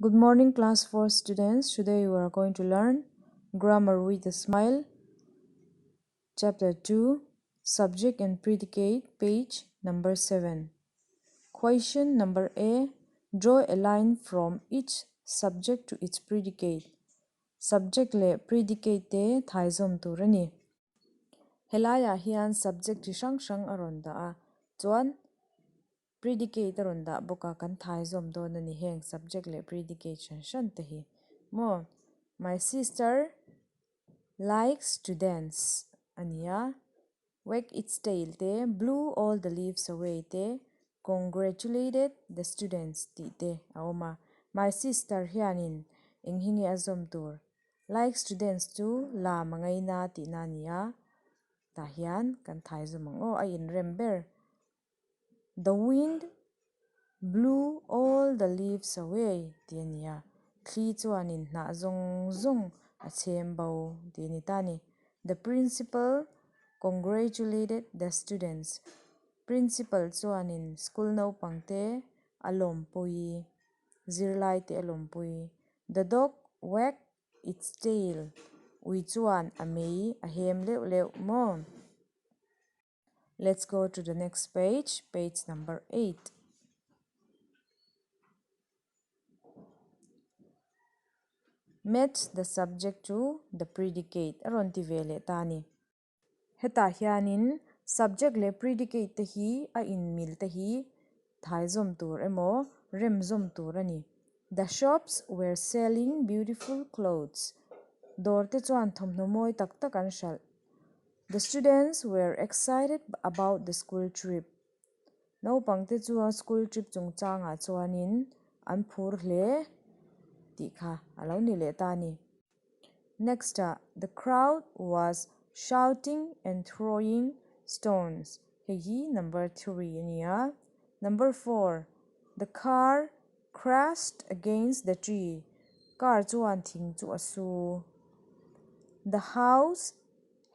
Good morning class 4 students. Today we are going to learn grammar with a smile. Chapter 2 Subject and Predicate page number 7. Question number A Draw a line from each subject to its predicate. Subject leh predicate te thaizawm tur a ni. Helaiah hian subject chi hrang hrang a rawn dah a, chuan Predicate a rawn dah bawk a, kan thai zawm dawn a ni heng subject leh predicate hran hran te hi maw. My sister likes to dance a ni a, wag its tail te, blew all the leaves away te, congratulated the students tih te a awm a. My sister hianin eng hi nge a zawm tur? Likes to dance chu lam a ngaina tihna a ni a, tah hian kan thai zawm ang aw, a inrem ber. The wind blew all the leaves away tih a ni a, thli chuanin hnah zawng zawng a chhem bo tih a ni ta a ni. The principal congratulated the students, principal chuanin school naupang te a lawmpui, zirlai te a lawmpui. The dog wagged its tail, ui chuan a mei a hem leuh leuh maw? Let's go to the next page, page number 8. Match the subject to the predicate a rawn ti ve leh ta a ni. Hetah hianin subject leh predicate te hi a inmil te hi thai zawm tur emaw rem zawm tur a ni. The shops were selling beautiful clothes. Dawr te chuan thawmhnaw mawi tak tak an hralh. The students were excited about the school trip. Naupangte chu school trip chungchangah chuanin an phur hle tih kha a lo ni leh ta a ni. Next ah, the crowd was shouting and throwing stones. Hei hi number 3 a ni a. Number 4, the car crashed against the tree. Car chuan thing chu a su. The house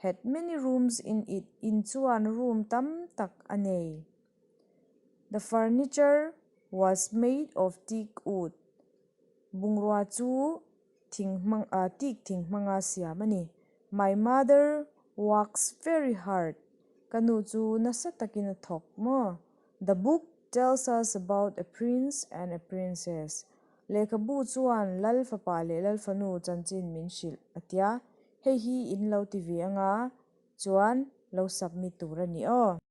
had many rooms in it, in chuan room tam tak a nei. The furniture was made of teak wood, bungrua chu thing hmang ah teak thing hmanga siam a ni. My mother works very hard, ka nu chu nasa takin a thawk maw. The book tells us about a prince and a princess, lehkhabu chuan lal fapa leh lal fanu chanchin min hrilh a tia. Hei hi in lo ti ve anga chuan lo submit tur a ni aw.